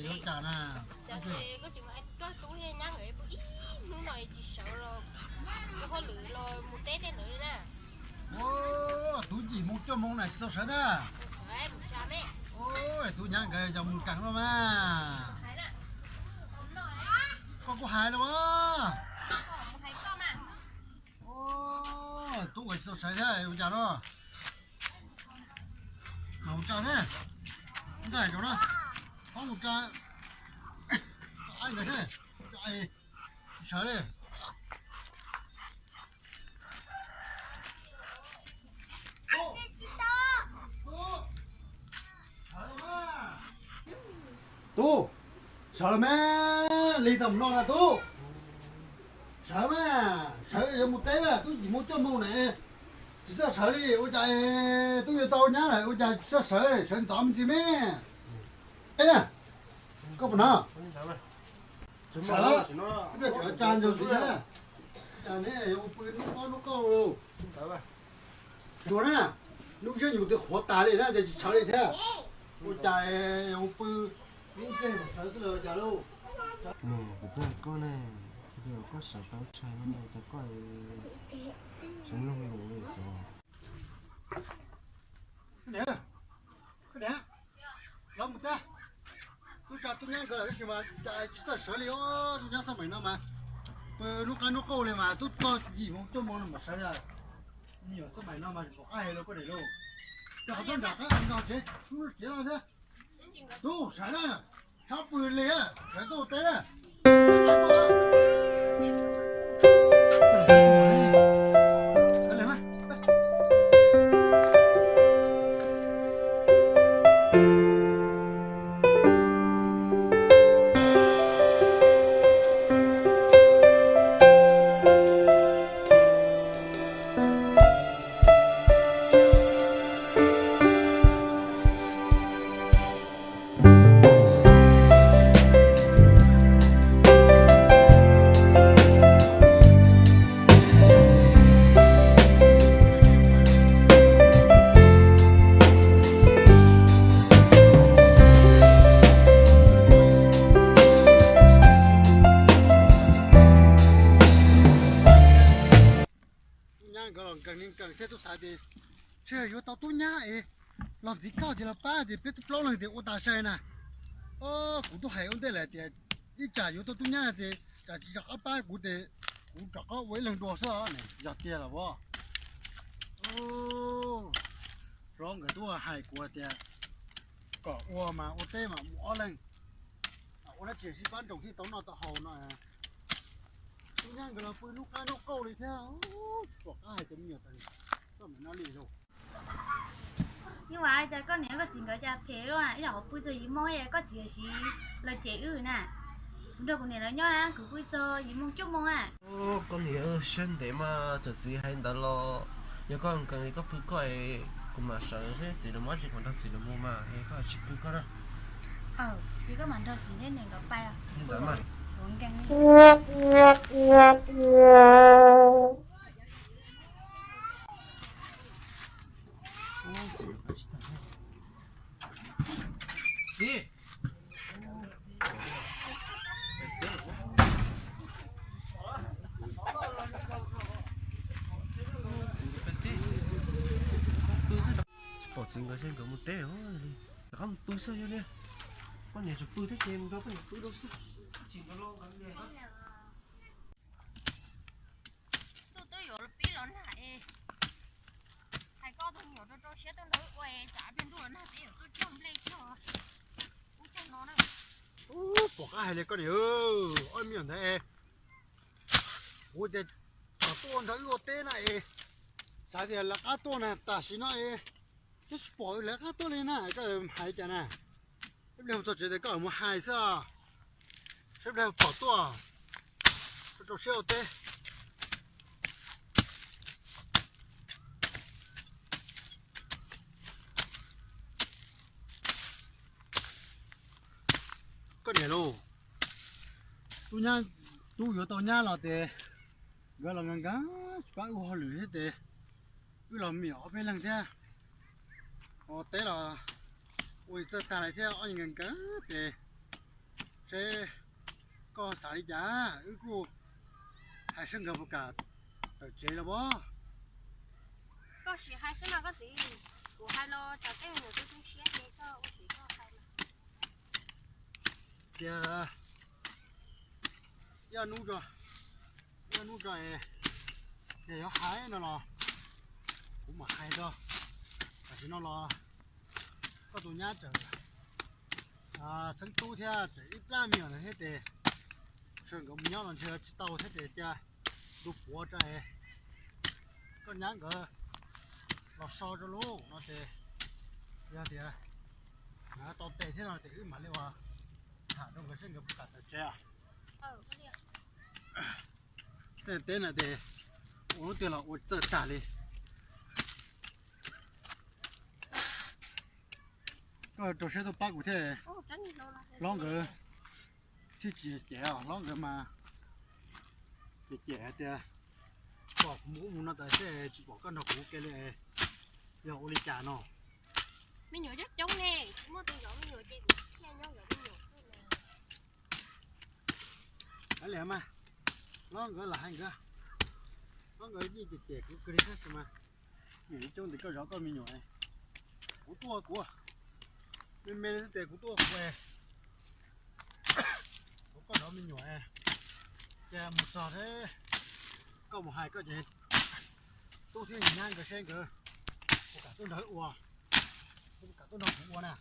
Yuav cas na? Koj tsis hais koj tub thiab nyab nkawd pw ib hnub no tsis sawv los ua hauj lwm los mus teb tej ntawd li na. Tub yim moo cuaj moo na tsis tau sawv na. Tub nyab nkawd yog mus keem no mas. Koj kuj hais los as. Tub nkawd tsis tau sawv thiab ua cas no. Mas mus tsa thiab. Ntag no, phob mus tsa. Ai nkawd thiab, tsis sawv li. Tub, sawv los mas, lig tau mus no na tub. Sawv mas, sawv yuav mus teb mas, tub yim moo cuaj moo na, tsis txawj sawv li ua cas, tub yuav tau nyab lawm ua cas tsis txawj sawv, sawv ntxov me ntsis me. Teb na, koj puas hnov? Sawv, tsa ntsoov ntxiv na, cas neb yuav mus pw hnub qab hnub qauj lauj. Tsuas na, lub ntsiab nyuj twb qhuav tas li na ces tsis sawv li thiab. Ua cas yuav mus pw lub ntsej mus sawv xwb los cas lauj. Kuv tuaj koj ne, koj sawv tau tshais no cas koj sawv mloog lus li xyov. Los mus teb, tub tsa tub nyab nkawd lawm tab sis mas cas tsis txawj sawv li os, tub nyab xab maim no mas pw hnub qab hnub qauj li mas tub txog yim moo cuaj moo no mas sawv li. Me nyuam xab maim no mas pom qab hais los koj niam lauj. Coj qhov tub nram qab no tsev, tub tsev no thiab. Tub sawv na, txhob pw li, sawv tuaj teb na. Tub nyab nkawd los nkees li nkees thiab tub xav tias, ntshe yuav tau tub nyab es los ntxiv koj ces los pab ces peb tub plaub leeg tias ua tas sai na. Kuv twb hais ua ntej lawm tias ib tsam yuav tau tub nyab ces tsam tsis rov qab pab kuv ces kuv rov qab ua ib leeg dua xwb ne, yog tiag los as. Hlob nkawd twb hais kuv tias kom ua mas ua teb mas mus ob leeg, ua dab tsi sib pab nroos thiaj tau noj tau haus no. Tub nyab nkawd los pw hnub qab hnub qauj li thiab, tsis pom qab hais cov me nyuam txom nyem no li lauj. Nyuaj vas, cas koj niam koj txiv nkawd cas phem luaj, ib yam qhov pw txog yim moo es koj txiv siv lawv cem wb na. Kuv nrog kuv niam lawv nyob na, kuv pw txog yim moo cuaj moo na. Koj niam, siab ntev mas, txawm txiv hais ntawd los yog koj nkees koj pw koj, kuv mam sawv seb txiv lawv mus dab tsi, kuv nrog txiv lawv mus mas es koj tsis pw koj na. Ces koj mam nrog txiv thiab niam nkawd pais. Li ntawd mas. Txiv. Tsis pom txiv nkawd, seb nkawd mus teb os. Rov qab mus pw xwb yog li. Koj niam tseem pw thiab ces mus nrog koj niam pw rau xwb. Tsis nkawd los nkawd niam. Tub twb yuav pib los nag es hais koj tus me nyuam rau rau siab tuaj nrog wb ua es tsam pliag ntuj los nag peb yuav tuaj cog nplej cog ub cog no na. Ub, pom qab hais li koj niam, ob me nyuam ntawd es kuv tias kom tuaj nrog wb ua teb na es xav tias lawv qab tuaj na tam sim no es twb tsis pom lawv qab tuaj li na, koj hais cas na? Ib pliag mus txog tsev tias koj mus hais xwb os. Seb pliag pom tuaj, rau rau siab ua teb. Koj niam lauj, tub nyab, tub yuav tau nyab los ces nkawd los nkees nkees tsis pab wb ua hauj lwm thiab ces wb los me nyuam ob peb leeg thiab. Ua teb los ua txawj tag lawm thiab ob niag nkees nkees ces Seb koj xav li cas, wb kuj hais seb nkawd puas kam tawm tsev los as. Koj sim hais seb mas koj txiv, kuv hais los tsam tej me nyuam tu tu siab ces koj ua txiv koj hais mas. Tias ib ob hnub tso, ib ob hnub tso, yog yuav hais no los kuv mam hais tso. Tam sim no los koj tus nyab tseem xeeb tub thiab tseem ib plab me nyuam ntawd thiab ces, sawv nkawd mus nyob los ntshe tsis tau thiab ces cia ntu puav tso es koj nyab nkawd los so rau lub no ces, yog tias nkawd tau tes thiab no ces wb mam li ua tham rau nkawd seb nkawd puas kam tawm tsev os. Tej teb no ces ua lub tiag los ua txawj tag li. Koj rau siab tuaj pab kuv thiab. Hlob nkawd thiaj tsis cem os, hlob nkawd mas cem cem hais tias kom kuv mus ub mus no tas seb tsis pom koj nrog kuv ua ke li, yog ua li cas no. Me nyuam coob coob ne, tsis muaj tus zov me nyuam ces kuv thiaj nyob zov me nyuam xwb na. Hais li mas, hlob nkawd los hais nkawd, hlob nkawd yeej cem cem kuv kawg li thiab tab sis mas, me nyuam coob ces koj zov koj me nyuam, kuv tuaj kuv, me me li xwb ces kuv tuaj kuv, kuv koj zov me nyuam, ces mus txog thiab koj mus hais koj ces tub thiab nyab nkawd seb nkawd puas kam tuaj nrog wb ua, puas kam tuaj nrog kuv ua na.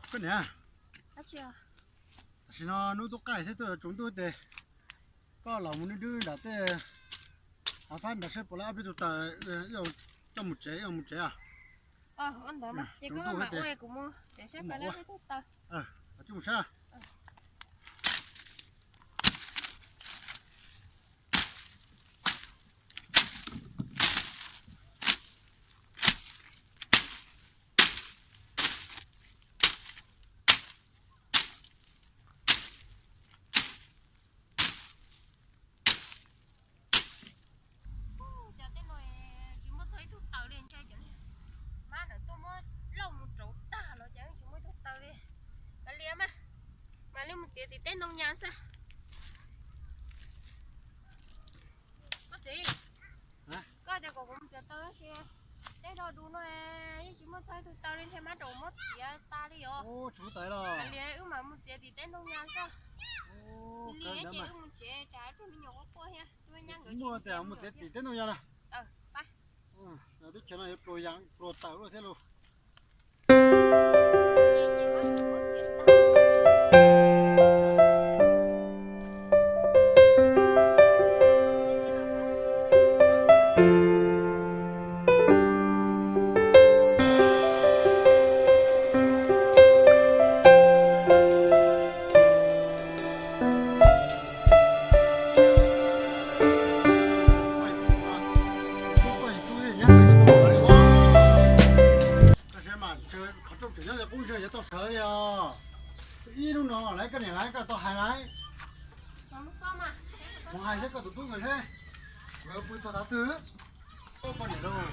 Koj niam, tam sim no hnub tub qaij thiab tuaj yuav tsaus ntuj tes, koj los mus nrwb nrwb nram tej hav fab nrad seb puas tau ob peb tug taws, coj mus tsev, coj mus tsev os. Tsaus ntuj tes, mus saib. Cov tej no tsis muaj txog ib tug taws li, ntshai cov niag mab ntawd tuaj muab lauj mus rauv tag los cas tsis muaj ib tug taws li. Kav liam mas, mam li mus txiav tim teb ntoo nyas xwb. Koj txiv, koj tias kom kuv mus txiav taws tab sis teb do du no yeej tsis muaj txog ib tug taws li, ntshe mab rau muab txiav tas li os. Kav liam wb mam mus txiav tim teb ntoo nyas xwb. Li ces wb mus tsev tsam ib pliag me nyuam quaj quaj thiab. Muaj tias mus txiav tim teb ntoo nyas na. Teb chaws no yuav pluas taws luaj thiab lauj. Qhov rooj tseem nyob li qub ntshe yuav tau sawv li os. Ib hnub no lawv koj niam lawv koj tau hais lawv, mus hais seb koj tus tub nkawd seb nkawd pw txog tav twg. Koj niam lauj,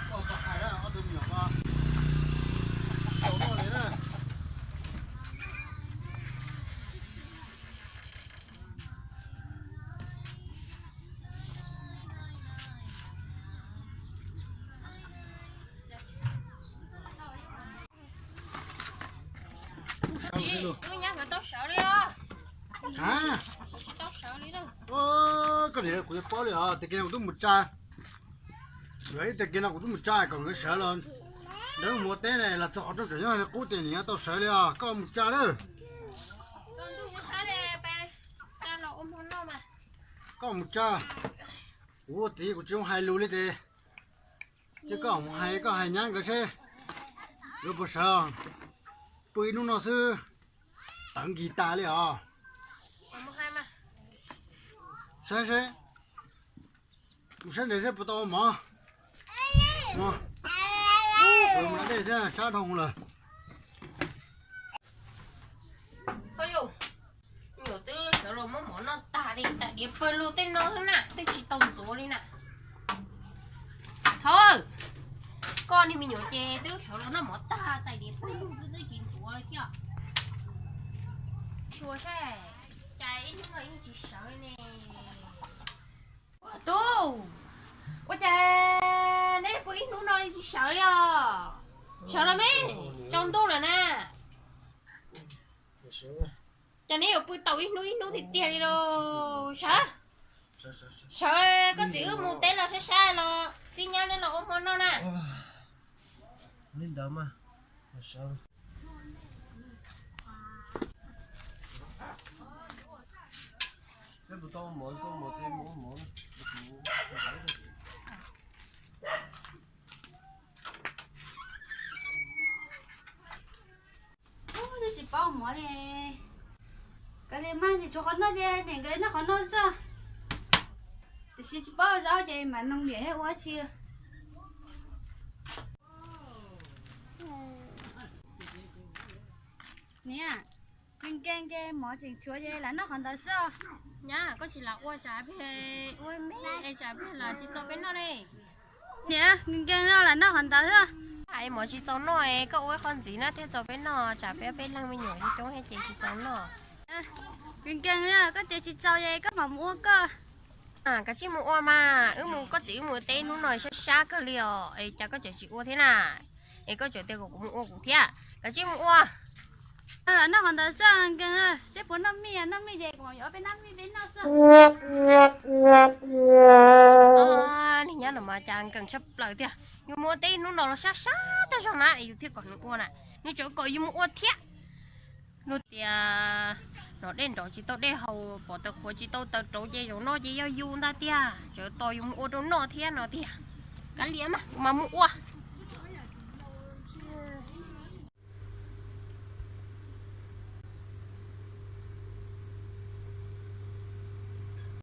koj txawj hais na ob tug me nyuam ko. Tau luaj li na. Wb nyab nkawd tau sawv li os. Tsis tau sawv li na. Koj niam, kuv yuav paub li os, tag kis no kuv twb mus tsa, yuav ib tag kis no kuv twb mus tsa kom nkawd sawv los, nkawd mus ua teb ne los txog qhov rooj tseem nyob li qub ces nws yuav tau sawv li os, koj mus tsa lawm. Koj mus tsa, kuv ua txiv kuv tsis zoo hais lus li ces, ces koj mus hais koj hais nyab nkawd seb nkawd puas sawv, pw ib hnub no xwb tawv nkis tas li os. Saib seb, mus saib nws seb puas tau mov. Mus da dej thiab sab dhau lawm. Koj yus, me nyuam twb sawv los muab mov noj tag li, tais diav pawg lug tej no xwb na, twb tsis tau ntxuav li na. Thov, koj niag me nyuam ces twb sawv los noj mov tag, tais diav pawg lug xwb twb tsis ntxuav li thiab. Xyuas saib, cas ib hnub no yeej tsis sawv ne. Ua tub, ua cas neb pw ib hnub no li tsis sawv li os? Sawv los me, tsaus ntuj lawm na. Cas neb yuav pw tau ib hnub ib hnub tiag tiag li lauj? Sawv, sawv, koj txiv wb mus teb los sab sab los txib nyab neb los ua hmo noj na. Li ntawd mas, sawv. Ub, twb tsis paub mov li. Kav liam mas, tsis tshuav qhov noj ces niam nkawd noj qhov no xwb. Tiam sis tsis paub zaub ces mam noog niam thiab ua tsi. Niam, nkees nkees mov tseem tshuav ces lam noj qhov ntawd xwb. Nyab, koj tsis lam ua tsam peb ua me es tsam peb lam tsis txaus peb noj ne. Niam, nkees nkees no lam noj qhov ntawd xwb. Es mov tsis txaus noj es koj ua ib qho ntxiv na thiaj txaus peb noj, tsam peb peb leeg me nyuam coob coob thiab ces tsis txaus noj. Nkees nkees na, koj tias tsis txaus ces koj mam mus ua koj. Kav tsij mus ua mas, wb mus, koj txiv wb mus teb hnub no sab sab kawg li os, es cas koj tseem tsis ua thiab na? Es koj tseem tias kom kuv mus ua kuv thiab, kav tsij mus ua. Lam noj qhov ntawd xwb nkees na, seb puas noj mij, noj mij ces kuv mam yuav peb nab mij peb noj xwb. Niag nyab no mas cas nkees tshaj plaws tiag, yus mus ua teb hnub no los sab sab tag zog na es yus thiaj kom nws ua na, nws tseem kom yus mus ua thiab. Luag tias nov dej nrov tsis tau dej haus, pom taws qhuav tsis tau taws rauv ces zaum no ces yog yus ntag tiag, tseem tos yus mus ua rau noj thiab no tiag. Kav liam mas, kuv mam mus ua.